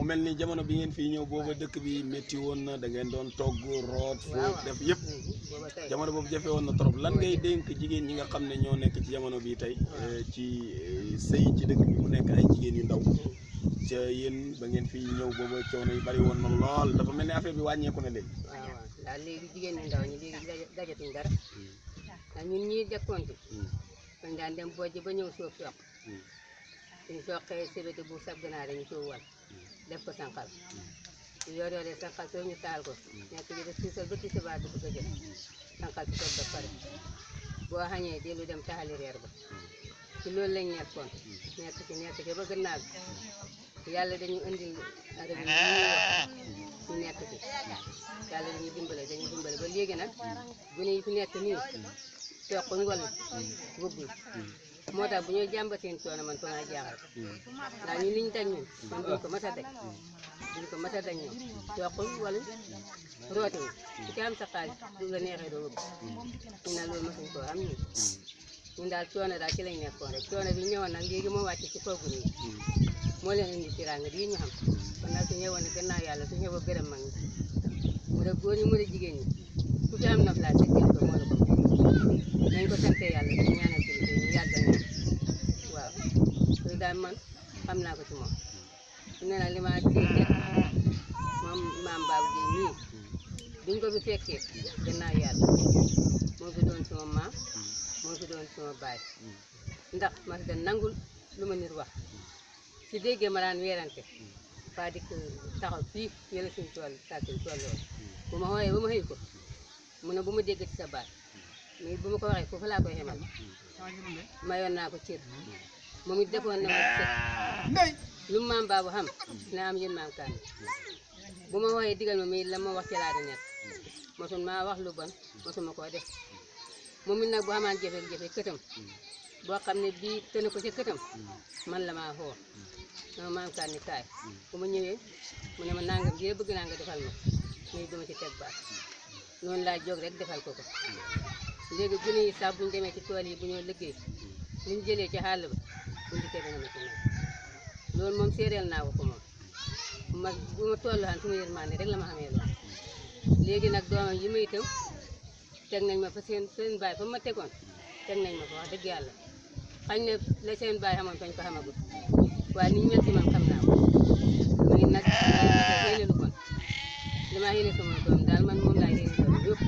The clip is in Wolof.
mu mel ni jamono bi ngeen fii ñëw booba dëkk bi métti woon na da ngeen doon togg root fóot def yëpp jamono boobu jafe woon na trop lan ngay dénk jigéen ñi nga xam ne ñoo nekk ci jamono bi tey ci sëy ci dëkk bi mu nekk ay jigéen yu ndaw ca yéen ba ngeen fii ñëw booba coono yu bari woon na lool dafa mel ni affaire bi wàññeeku na léegi. waaw daal léegi jigéen ñi ndaw ñi léegi dajatuñ dara ndax ñun ñii dekkoon ci dañ daan dem bojj ba ñëw soof soq suñu soqee sébéti bu sab ganaar dañu soo wal def ko sànqal su yor yoree sànqal soo ñu taal ko nekk ji def suusal ba tisbaar du bëgg a jot sànqal ci toog ba pare boo xañee dellu dem taxali reer ba ci loolu lañ nekkoon nekk ci ba gannaaw yàlla dañu indil arabi yi ñuy wax ñu nekk ci yàlla dañuy dimbale ba léegi nag gune yi fi nekk nii toquñ wal wëggul moo tax bu ñuy jàmbat seen coono man fa maa jaaxal ndax ñun liñ daj ñun man duñ ko mas a daj ñun toquñ wala rootiwul su ci am sa xaalis bu la neexee doo wëgg ñu nag loolu masuñ koo am ñun daal coono daal ci lañ nekkoon rek coono bi ñëwoon nag léegi moo wàcc ci kaw gune yi moo leen indi tiraanga di ñu xam kon nag su ñëwoon ne gannaaw yàlla su ñëwoo gërëm mag ñi mu de góor ñi mu de jigéen ñi ku fi am noflaay sa kilifa moo la ko nañ ko sante yàlla dañ ñaanal kilifa ñu yàggal ñu waaw loolu daal man xam naa ko ci moom su ne nag li ma ci moom maam Babou Guèye nii duñ ko fi fekkee gannaaw yàlla moo fi doon sama maam moo fi doon sama baay ndax ma si da nangul lu ma nit wax si déggee ma daan weerante faa dikk taxaw fii yële suñu tool tàkkil tolloo bu ma xooyee ba ma xëy ko mu ne bu ma dégg ci sa baat mais bu ma ko waxee foofu laa koy xemal mayoon naa ko cër moom it defoon na ma cër lu maam Babou xam na am yéen maam Kane bu ma xooyee digal ma mais la ma wax ci laa di nekk mosul maa wax lu bon mosuma koo def moom it nag bu xamaan jafe-jafe këtam boo xam ne bii tëna ko ca këtam man la maa xoo sama maam Kane ni kaay bu ma ñëwee mu ne ma nangam ji bëgg naa nga defal ma mais duma ci teg baat noonu laa jóg rek defal ko léegi gune yi sax buñu demee ci tool yi bu ñoo liggéey luñ jëlee ci xàll ba bu ndikkee dana ma ci may loolu moom séeréel naa ko moom bu ma tollu xan su ma yërmande rek la ma xamee loolu léegi nag doomam yi ma itam teg nañ ma fa seen baay fa ma tegoon teg nañ ma fa wax dëgg yàlla xañ ne la seen baay xamoon fañ ko xamagul waaye ni ñu mel ci man xam naa ko ma ngi nag yéene lu bon li ma yéene sama doom daal man moom laa yéene doom yëpp